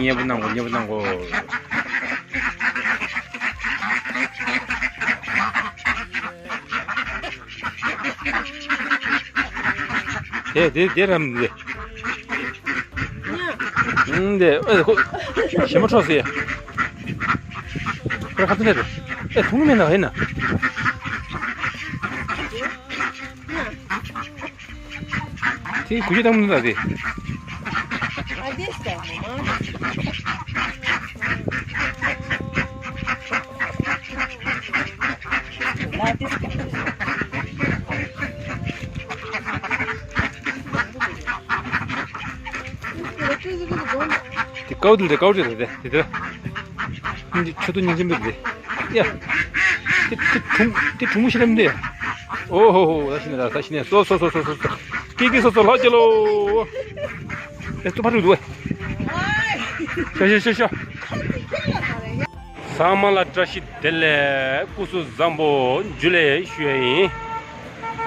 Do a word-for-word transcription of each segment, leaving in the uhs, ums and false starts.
མཉེས་པོ་གནང་གོ། མཉེས་པོ་གནང་གོ། དེ་དེ་དེ་རམ་དེ། ཨུམ་དེ་ཨེ་ཁོ་ཞེ་མ་འཕྲོག་ཟེར། ཁོ་ཁ་ཚ་ནས་རེད། ཨེ་ཐུང་མེད་ན་ཧེ་ན། དེ་གུ་ཤ་བཏང་མི་འདུག་ད་དེ། དེ་ཀའུ་དེ་རེད། ཀའུ་དེ་རེད། དེ་དེ་རེད། འདི་ཁྱོད་ཚོ་སྙིང་རྗེ་མོ་རེད། ཡ། དེ་དེ་གྲུང་དེ་གྲུང་མོ་ཞིག་ལབ་འདི། ཨོ་ཧོ་ཧོ། ད་ཤི་ནས་ད་ད་ཤི་ནས་སོ་སོ་སོ་སོ་སོ། ཀི་ཀི་སོ་སོ་ལྷག་ཅེ་ལོ། ཨེ་ཙུ་ཕ་རུ་འདུག་ཨེ། ཤ་ཤ་ཤ་ཤ། ཚང་མ་ལ་བཀྲ་ཤིས་བདེ་ལེགས། སྐུ་གཟུགས་བཟང་པོ། འཇུ་ལེ་ཞུ་ཡ་ཡིན།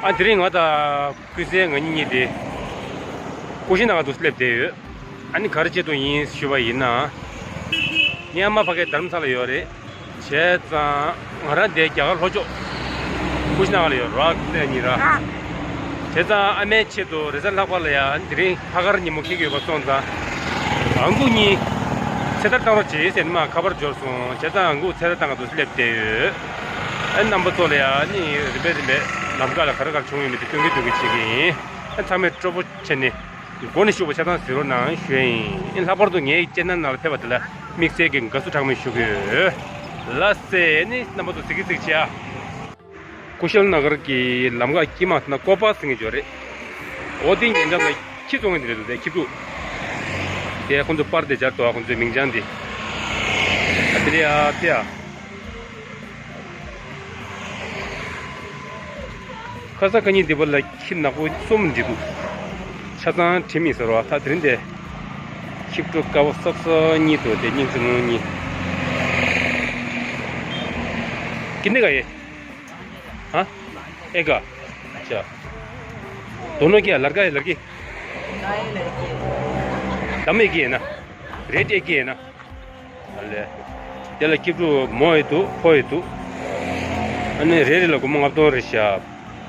ཨ་དེ་རིང་ང་དང་ཀུན་གསལ་ང་གཉིས་དེ་ཀུ་ཤི་ན་ག་དུ་སླེབས་བསྡད་ཡོད། ཨ་ནི་ག་རེ་བྱེད་དུ་ཡིན་ཞུས་པ་ཡིན་ན། ངའི་ཨ་མ་ཕ་གི་དྷ་རམ་ས་ལ་ཡོད་རེད། བྱས་ཙང་ང་རང་དེ་རྒྱ་གར་ལྷོ་ཕྱོགས་ཀུ་ཤི་ན་ག་ལ་ཡོད་ར། ཀུན་གསལ་གཉིས་ར། བྱས་ཙང་ཨ་མའི་ཆེད་དུ་རེས་གཟའ་ལྷག་པ་ལ་ཡ་དེ་རིང་ལྷག་དཀར་ཉིན་མོ་འཁེལ་གྱི་ཡོད་པ་སོང་ཙང་། ཨང་ཀུ་གཉིས་ཚེ་ཐར་བཏང་རོགས་བྱེད་ཟེར་ནས་མ་ཁ་པར་འབྱོར་སོང་། བྱས་ཙང་ཨང་ཀུ་ཚེ་ཐར་བཏང་ག་དུ་སླེབས་བསྡད་ཡོད། ཨ་རྣམ་པ་ཚོ་ལ་ཡ་ནི་རིམ་པས་རིམ་པས་ལམ་ཁ་ལ་ག་རེ་ག་རེ་བྱུང་ཡོད་མེད་དེ་སྟོན་གི་སྟོན་གི་བྱེད་ཀྱི་ཡིན། ཨ་ཚང་མས་སྤྲོ་པོ་བྱས་ནས་སྒོ་ནས་ཤུགས་པ་ཆ་ཚང་གཟིགས་རོགས་གནང་ཞུ་ཡ་ཡིན། ཨ་ལྷག་པར་དུ་ངའི་ཅེ་ནལ་ནང་ལ་ཕེབས་པ་དེ་ལ་དམིགས་བསལ་གྱི་དགའ་བསུ་གྲངས་མེད་ཞུ་གི་ཡོད། ལགས་སེ། ཨ་ནི་རྣམ་པ་ཚོ་གཟིགས་གི་གཟིགས་བྱས། ཀུ་ཤལ་ན་གར་གྱི་ལམ་ཁ་དཀྱིལ་མ་ན་ཀོ་པ་ཟེར་མཁན་ཅིག་ཡོད་རེད། འོ་དེ་ཉེ་འགྲམ་ལ་ཁྱི་བཙོང་མཁན་དེ་རེད་འདུག་དེ་ཁྱི་ཕྲུག་དེ་ཁོང་ཚོ་པར་དེ་སྦྱར་འདུག་ཁོང་ཚོའི་མིང་བྱང་དེ། ཨ་དེ་རེད། ཨ་དེ་ཨ། ཁ་ས་ཁ་ཉིན་དེ་བར་ལ་ཁྱི་ནག་པོ་གསུམ་འདྲེས་འདུག་ཆ་ཚང་དྲི་མི་ཟེར་བ་ད་དེ་རིང་དེ། ཁྱི་ཕྲུག་དཀར་པོ་སབ་སབ་གཉིས་འདུག་དེ་སྙིང་རྗེ་མོ་གཉིས། ཁྱི་འདི་ག་ཡེ། ཧ། ཨེ་ག་ཅ། དོ་ནོ་ཀྱི་ལར་ག་ཡེ་ལར་གི། དམ་ཨེ་གི་ཡེ་ན། རེད་ཨེ་གི་ཡེ་ན། ཨ་ལེ། དེ་ལ་སྐྱིབ་ཕྲུག་མོ་ཡི་འདུག་ཕོ་ཡི་འདུག་ཨ་ནི་རེ་རེ་ལ་སྒོར་མོ་ལྔ་སྟོང་རེ་བཞག་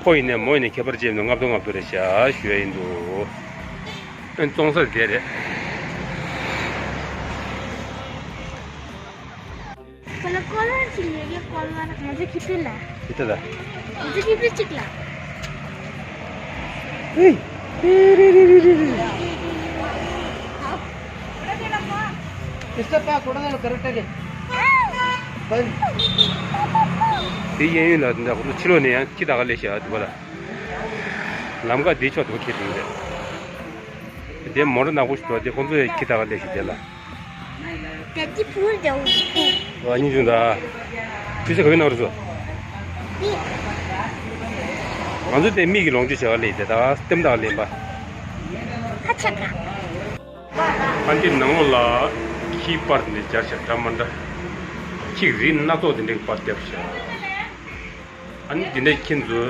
ཕོ་ཡིན་ནས་མོ་ཡིན་ནས་ཁྱད་པར་ཅན་དུ་ལྔ་སྟོང་ལྔ་སྟོང་རེ་བཞག་ཞུ་ཡ་ཡིན་འདུག་ཨ་ནི་བཙོང་ས་དེ་རེད། ཁོ་ལ་ཀོ་ལར་ཅིག་ཉོ་གི། ཀོ་ལར་ང་ཚོ་ཁྱི་ཕྲུག་ལ། ཁྱི་ཕྲུག་ལ། ང་ཚོ་ཁྱི་ཕྲུག་གཅིག་ལ། ཨེ། རེ་རེ་རེ་རེ་རེ། དེ་གཡས་གཡོན་ལ་འདི་འདྲ་ཁོ་ཚོ་ཕྱི་ལོགས་ནས་ཡང་ཁྱི་ད་ག་སླེབས་ཤག་འདི་པ་ལ། ལམ་ཁ་འདིའི་ཕྱོགས་དེ་པ་ཁྱེར་འགྲོ་གི་རེད། དེ་མོ་ཊ་ནག་པོ་ཞིག་འདུག་དེ་ཁོ་ཚོ་ཡང་ཁྱི་ད་ག་སླེབས་ཤག་དེ་ལ། ད་ཅི་བུར་འདྲ་བོ་ཞིག་འདུག་ཨ་ནི་བྱུང་ད། ཁྱོད་ཚོ་ག་བའི་ནང་རུ་ཚོ། ང་ཚོ་དེ་མིག་གི་ལོངས་སྤྱོད་བྱ་བ་ལས་དེ་ད་ལྟེམ་ད་ག་ལེན་པ། ཧ་ཆ་ག་ཨ་འདི་ནང་ལོགས་ལ་ཁྱིའི་པར་འདི་སྦྱར་བྱས་འདྲ་མ་འདྲ། ཁྱི་རིགས་སྣ་ཚོགས་དེ་འདྲའི་པར་བརྒྱབ་བཞག་ཨ་ནི་འདི་འདྲའི་ཁྱི་ཚོ་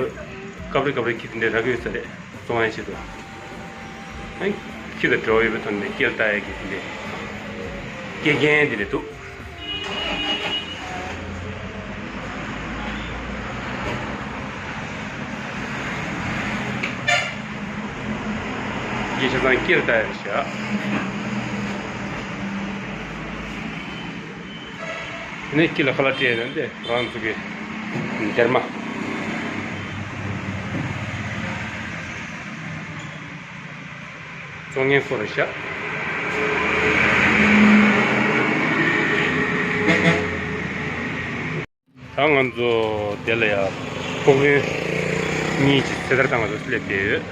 སྐབས་རེ་སྐབས་རེ་ཁྱི་དེ་འདྲའི་རག་གི་ཡོད་ས་རེད། བཙོང་ཡ་ཆེད་དུ། ཨ་ནི་ཁྱི་དང་འབྲེལ་བ་ཡོད་པའི་ཐོག་ནས་སྐེ་ལ་བཏགས་ཡ་གི་དེ་འདྲའི་སྐེ་རྒྱན་དེ་འདྲ་འདུག་སྐེ་ཆ་ཚང་སྐེ་ལ་བཏགས་ཡ་རེད་བཞག་དེ་ནས་ཁྱི་ལ་ཁ་ལག་སྤྲད་ནས་འདི་རང་ཚུགས་ཀྱི་སྡེར་མ། བཙོང་མཁན་ཁོ་རེད་ཤག་ད་ང་ཚོ་དེ་ལ་ཡ་ཕོ་རྒན་གཉིས་ཀྱི་ཚེ་ཐར་བཏང་ང་ཚོ་སླེབས་བསྡད་ཡོད།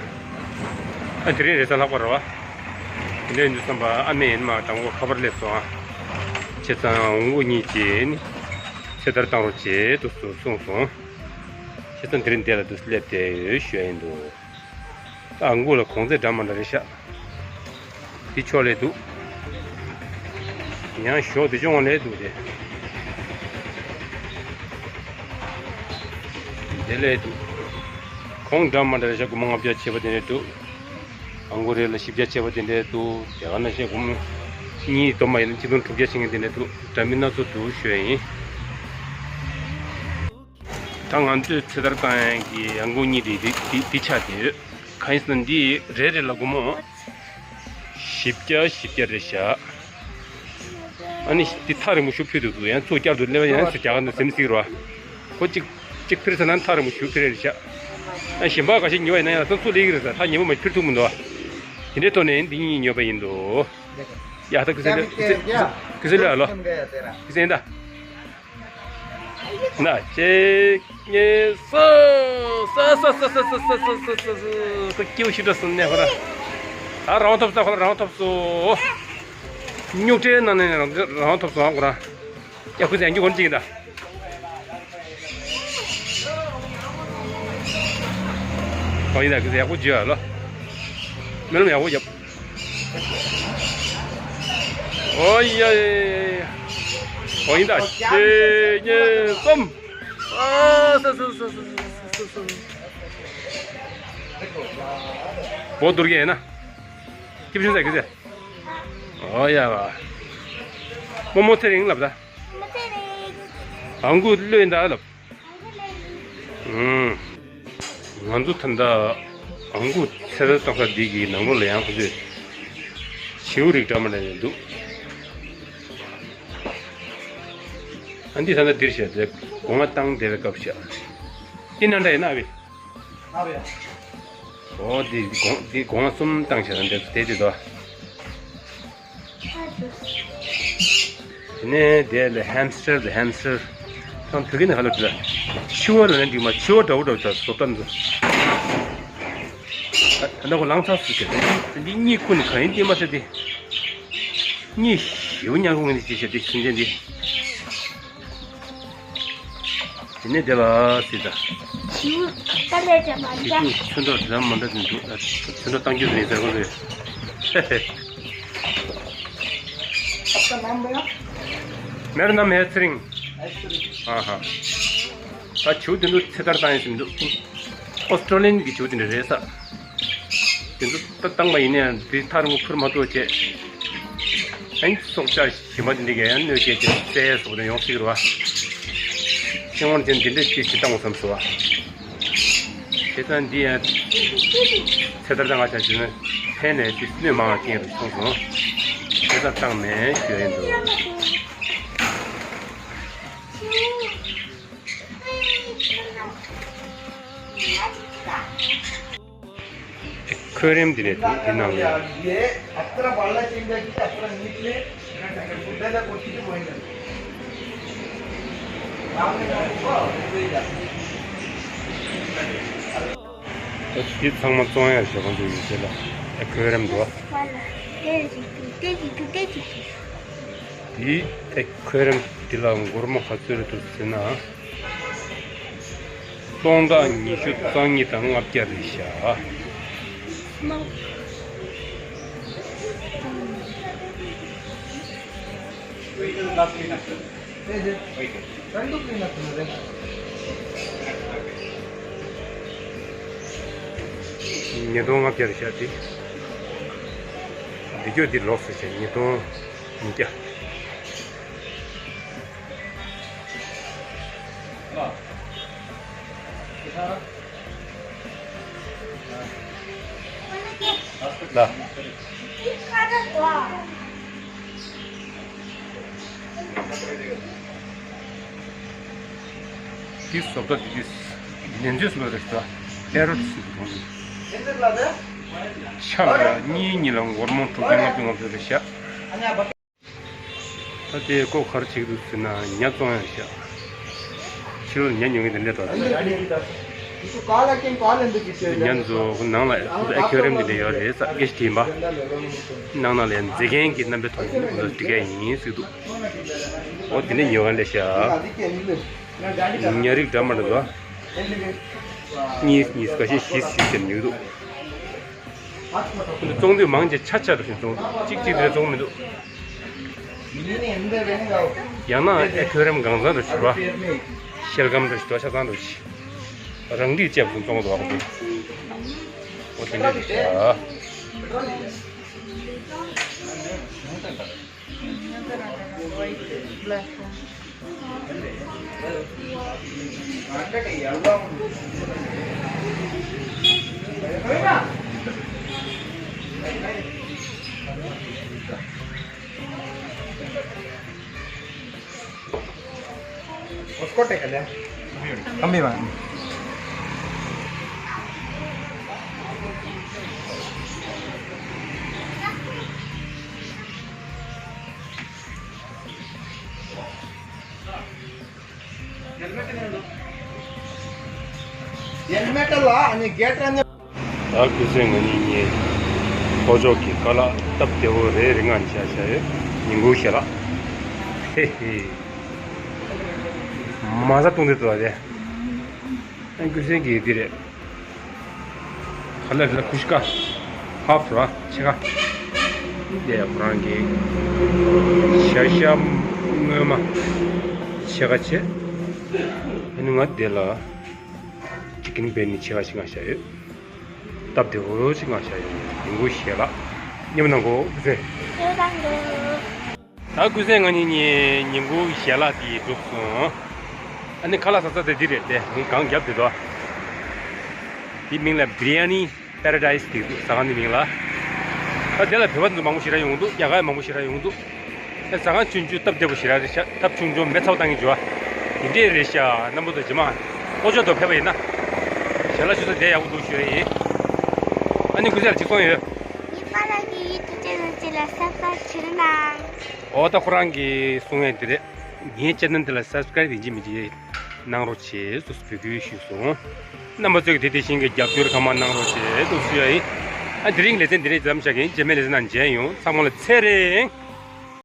ཨ་དེ་རིང་རེས་གཟའ་ལྷག་པ་རེད་བ། སླེབས་འདུག་བསམ་པ་ཨ་མས་ཡིན་མ་དང་པོ་ཁ་པར་སླེབས་སོང་ཨ། བྱས་ཙང་འུ་གཉིས་ཀྱིས་ནི་ཚེ་ཐར་བཏང་རོགས་བྱེད་དུ་སུ་གསུངས་སོང་། བྱས་ཙང་དེ་རིང་འདི་ལ་དུ་སླེབས་བསྡད་ཡོད་ཞུ་ཡ་ཡིན་འདུག་ཨ་མགོ་ལ་གོང་ཚད་འདྲ་མ་འདྲ་རེད་ཤག་འདི་ཕྱོགས་ལས་འདུག་ཡང་ཞོགས་འདི་ཕྱོགས་ལས་འདུག་དེ། དེ་ལས་འདུག་གོང་འདྲ་མ་འདྲ་རེད་ཤག་སྒོར་མོ་ལྔ་བརྒྱ་བྱས་པ་དེ་འདྲས་འདུག་ཨང་གོ་རེ་ལ་བཞི་བརྒྱ་བྱས་པ་དེ་འདྲས་འདུག་དེ་ག་ནང་བཞིན་སྒོར་མོ་གཉིས་དོ་མ་ཡིན་ན་ཆིག་སྟོང་དྲུག་བརྒྱ་ཕྱིན་མཁན་དེ་འདྲས་འདུག་འདྲ་མིན་སྣ་ཚོགས་འདུག་ཞུ་ཡ་ཡིན། ད་ང་ཚོས་ཚེ་ཐར་བཏང་ཡག་གི་ཨང་གོ་གཉིས་དེ་དེ་དེ་དེ་ཆགས་བསྡད་ཡོད། གང་ཡིན་ཟེར་ན་འདི་རེ་རེ་ལ་སྒོར་མོ་བཞི་བརྒྱ་བཞི་བརྒྱ་རེད་ཤག་ཨ་ནི་འདི་ཐག་རིང་པོ་ཞིག་ཕུལ་འདུག་འདུག་ཡང་ཚུར་བསྐྱར་དུ་སླེབས་ཡང་ཚུར་རྒྱག་ནས་ཟིན་སྲིད་རོ། ཁོ་གཅིག་གཅིག་ཕུལ་ཚར་ན་ཐག་རིང་པོ་ཞིག་ཕུལ་རེད་ཤག་ཨ་གཞན་པ་འགའ་ཤས་ཉོ་བ་ཡིན་ན་ཡང་ཚུར་སླེབས་ཀྱི་རེད་ཟེར། ཐག་ཉེ་པོ་མ་ཕུལ་ཐུབ་མི་འདུག་དེ་འདྲའི་ཐོག་ནས་འདི་གཉིས་ཉོས་པ་ཡིན་འདུག་ཡ་ད་ཁུ་སེ་ལེ་ཁུ་སེ་ཁུ་སེ་ལེ་ཨ་ལོ། ཁུ་སེ་ཡིན་ད། ན་གཅིག་གཉིས་གསུམ། ས་ས་ས་ས་ས་ས་ས་ས་ས། ཁོ་སྐྱིད་པོ་ཞིག་འགྲོ་སོང་ནས་ཁོ་ར། ཨ་རང་ཐོབ་ས་ཁོ་ར་རང་ཐོབ་སོ། རྙོག་དྲའི་ནང་ནས་རང་རང་ཐོབ་སོང་ཁོ་ར། ཡ་ཁུ་ཚེ་ཡང་རྒྱུ་གོན་གཅིག་ཡིན་ད། ཨོ་ཡིན་ད་ཁུ་ཚེ་ཡག་པོ་བརྗོད་ཨ་ལོ། སྨོན་ལམ་ཡག་པོ་བརྒྱབ། ཨོ་ཡ་ཡ་ཡ་ཡ། ཨོ་ཡིན་ད་གཅིག་གཉིས་གསུམ། ཨ་ས་ས་ས། བོ་དུར་གྱི་ཡིན་ན། སྐྱིད་ཤིང་ཟེར་གི་ཟེར། ཨོ་ཡ་བ། རྨོ་མོ་ཚེ་རིང་ལབ་ད། ཨང་གུ་གློད་ད་ལབ། ང་ཚོ་ད་ལྟ་ཨང་གུ་ཚེ་རབས་གཏོང་ས་འདི་གི་ནང་ལོགས་ལ་ཡང་ཁོ་ཚོས་བྱིའུ་རིགས་འདྲ་མ་འདྲ་ཡང་འདུག་ཨ་འདི་ད་ལྟ་འདིར་བཞག་སྟེ་སྒོ་ང་བཏང་བསྡད་པའི་སྐབས་བཞག་འདི་ནང་འདྲ་ཡིན་ན་ཨ་བི། ཨོ་འདི་སྒོ་འདི་སྒོ་ང་གསུམ་བཏང་བཞག་འདི་དེ་དེ་དོ། དེ་ནས་དེ་ལ་ཧམ་སི་ཊར་དེ་ཧམ་སི་ཊར། ཚང་བོད་སྐད་ནས་ག་ལབ་དྲི་ལ། འཆི་བ་ལ་ནི་འགྲིག་མ་འཆི་བ་འདྲ་བོ་འདྲ་བོ་ད་བཟོ་ལྟ་འདུག་ད་ནི་ཁོ་ལངས་ཚར་སུ་ཁྱེར་འདི་གཉིས་ཀུན་ག་ཡིན་འདི་མ་ཟེར་འདི། གཉིས་ཞེའུ་ཉག་གུ་ངན་འདི་ཅི་བྱེད་འདི་སུན་ཅན་འདི། དེ་ནས་དེ་ལ་སྲིད་ད། བྱིའུ་ད་ལས་ཀྱང་མ་བྱིའུ་འདྲ། ཚོན་མདོག་དེ་ལ་མ་འདྲ་དུ་འདུག་ཚོན་མདོག་བཏང་རྒྱུ་རེད་ཟེར་གོ་རེད། མེར་ནམ་ཧེ་ཚེ་རིང་། ཨ་ཧ། ད་བྱིའུ་དེ་ཚོ་ཚེ་ཐར་བཏང་ཡིན་ཟིན་འདུག་ཨོ་སི་ཀྲོ་ལི་ཡན་གྱི་བྱིའུ་དེ་འདྲ་རེད་ས། དེ་ཚོ་ད་བཏང་པ་ཡིན་ནའང་དེ་ཐག་རིང་པོ་འཕུར་མ་ཐུབ་བྱས། ཨན་སྲོག་ཆགས་གཞན་པ་དེ་འདྲ་གས་ཡང་གནོད་སྐྱེལ་གྱི་རྩལ་སོགས་དེ་ཡོང་སྲིད་རེད་བ། ཤིང་བར་ཅན་དེ་འདྲ་ཅིག་ཞིག་བཏང་བ་བསམ་སོང་བ། བྱས་ཙང་འདི་ཡང་ཚེ་ཐར་བཏང་བ་ཆ་བྱས་ན་ཕན་ནས་དེ་གནོད་མང་བ་ཅན་རུ་སོང་སོང་། བྱས་ཙང་བཏང་མེད་ཞུ་ཡིན་འདུག་ཁོའི་རིམ་འདི་ནས་འདུག་འདི་ནང་ལ། འདི་ཚང་མ་བཙོང་ཡག་ཞོགས་པ་འདུག་ཡིན་ཟེར་ལ། ཨེ་ཁོའི་རིམ་འདུག་འདི་ཨེ་ཁོའི་རིམ་འདི་ལ་སྒོར་མོ་ག་ཚོད་རེད་འདུག་ཟེར་ན། སྟོང་ཕྲག་ཉི་ཤུ་རྩ་གཉིས་དང་ལྔ་བརྒྱ་རེད་ཤག་ཉིས་སྟོང་ལྔ་བརྒྱ་རེད་ཤག་འདི། འདི་སྐྱོ་འདི་ལོགས་སུ་བྱས་ཉིས་སྟོང་ཉིས་བརྒྱ། ལ། འདི་བཟོ་ལྟ་འདི་འདི་ལན་འཛོལ་སུ་ལ་རེད་ཟེར། ཨེ་རོ་ཏི་སི་གི་གོང་ནས། ཆ་ལ་གཉིས་གཉིས་ལ་སྒོར་མོ་དྲུག་ཅུ་ལྔ་བཅུ་ལྔ་བཅུ་རེད་ཤག་ད་དེ་ཀོ་ག་རེ་བྱེད་ཀྱི་འདུག་ཟེར་ན་ཉ་བཙོང་ཡག་ཤག་ཕྱི་ལོགས་ལ་ཉ་ཉོ་མཁན་དེ་སླེབས་དོ། ཉན་ཚོ་ནང་ལ་ཨེ་ཁྱོད་རེམ་འདི་འདྲ་ཡོད་རེད་ས་སྐད་ཆ་དྲིས་པ། ནང་ན་ལས་མཛེས་རྒྱན་གྱི་རྣམ་པའི་ཐོག་ནས་འགྲོ་འདི་གས་ཡིན་ཟེར་འདུག། འོ་དེ་འདྲ་ཉོ་ག་ལས་ཤག། ཉ་རིགས་འདྲ་མ་འདྲ་འདུག། གཉིས་གཉིས་ཀ་ཤས་བཞི་བཞི་ཟེར་ཉོས་འདུག། བཙོང་དུས་མང་ཆེ་ཆ་ཆ་འདྲ་ཞིག་བཙོང་འདུག། གཅིག་གཅིག་རེ་བཙོང་མི་འདུག། ཡང་ན་ཨེ་ཁྱོད་རེམ་གང་ཚང་འདྲ་ཞིག་བ། ཤེལ་སྒམ་འདྲ་ཞིག་འདུག་ཆ་ཚང་འདྲ་ཞིག། རང་འགྲིག་ཅེས་བཟུང་བཙོང་འདུག་ཨ་ཁོ། འོ་དེ་འདྲ་རེད་ཤག། Oscote kale. Kambi ba. Helmet la ani gate ran. ད་ཁུ་སིམ་ང་གཉིས་གཉིས། ལྷོ་ཕྱོགས་ཀྱི་ཁ་ལག་སྟབས་བདེ་བོ་རེ་རེ་ང་བྱ་བྱ་ཡོད། ཉིན་གུང་ཞལ་ལག། ཧེ་ཧེ། མ་ཟ་བཏུང་དེ་ཏོ་དེ། ཨ་ཁུ་སིམ་གྱི་འདི་རེད། ཁ་ལག་རེད་ལ་ཁུ་ཤི་ཀ། ཧབ་ར་ཕྱེད་ཀ། འདི་ཡ་ཁོ་རང་གི་ཤ་ཤ་སྔོན་མ་ཕྱེད་ཀ་བྱས། ཨ་ནི་ང་འདི་ལ་ཅི་ཀིན་བེ་ནི་ཕྱེད་ཀ་ཞིག་ང་བཞག་ཡོད། སྟབས་བདེ་བོ་ཞིག་ང་བཞག་ཡོད། ཉིན་གུང་ཞལ་ལག་མཉམ་གནང་གོ་ཟེར། ད་ཀུན་གསལ་ང་གཉིས་གཉིས་ཉིན་གུང་ཞལ་ལག་དེ་གྲུབ་སོང་། ཨ་ནི་ཁ་ལག་ཟ་ས་དེ་འདི་རེད་དེ་ངས་གང་རྒྱབ་དེ་དོ། དེ་མིང་ལ་Biryani Paradise དེ་འདུག་ཟ་ཁང་དེ་མིང་ལ། ད་དེ་ལ་བོད་པ་ཚོ་མང་པོ་ཞེ་དྲག་ཡོང་འདུག། རྒྱ་གར་མང་པོ་ཞེ་དྲག་ཡོང་འདུག། ཨ་ཟ་ཁང་ཆུང་ཆུང་སྟབས་བདེ་པོ་ཞེ་དྲག་རེད་ཤག། ཐབ་ཆུང་ཆུང་མེ་ཚ་བོ་བཏང་གི་འཇུ་བ། དེ་འདྲས་རེད་ཤག། རྣམ་པ་ཚོ་རྗེས་མ་ཨོ་ཅོ་དོ་ཕེབས་པ་ཡིན་ན། ཞལ་ལག་ཞུ་ས་དེ་ཡག་པོ་འདུག་ཞུ་རེ་ཡིན། ཨ་ནི་ཀུན་གསལ་ལ་གཅིག་གསུང་ཡོད། ངའི་པཱ་ལགས་ཀྱི་ཡུ་ཊུབ་ཅེ་ནལ་ཅིག་ལ་སབ་སི་ཀ་རེབ་བྱེད་རོགས་གནང་། འོ་ད་ཁོ་རང་གིས་གསུང་ཡས་འདི་རེད། ངའི་ཅེ་ནལ་འདི་ལ་སབ་སི་ཀ་རེབ་ཡིན་གཅིག་མིན་གཅིག་གནང་རོགས་བྱེད་ཟེར་འབོད་སྐུལ་ཞུས་སོང་། རྣམ་པ་ཚོས་དེ་དེ་བཞིན་གྱི་རྒྱབ་སྐྱོར་གང་མང་གནང་རོགས་བྱེད་ཟེར་ཞུ་ཡ་ཡིན། ཨ་དེ་རིང་ལེ་ཚན་འདི་ནས་མཚམས་བཞག་གིན། རྗེས་མའི་ལེ་ཚན་ནང་མཇལ་ཡོང་། ཚང་མ་ལ་ཚེ་རིང་།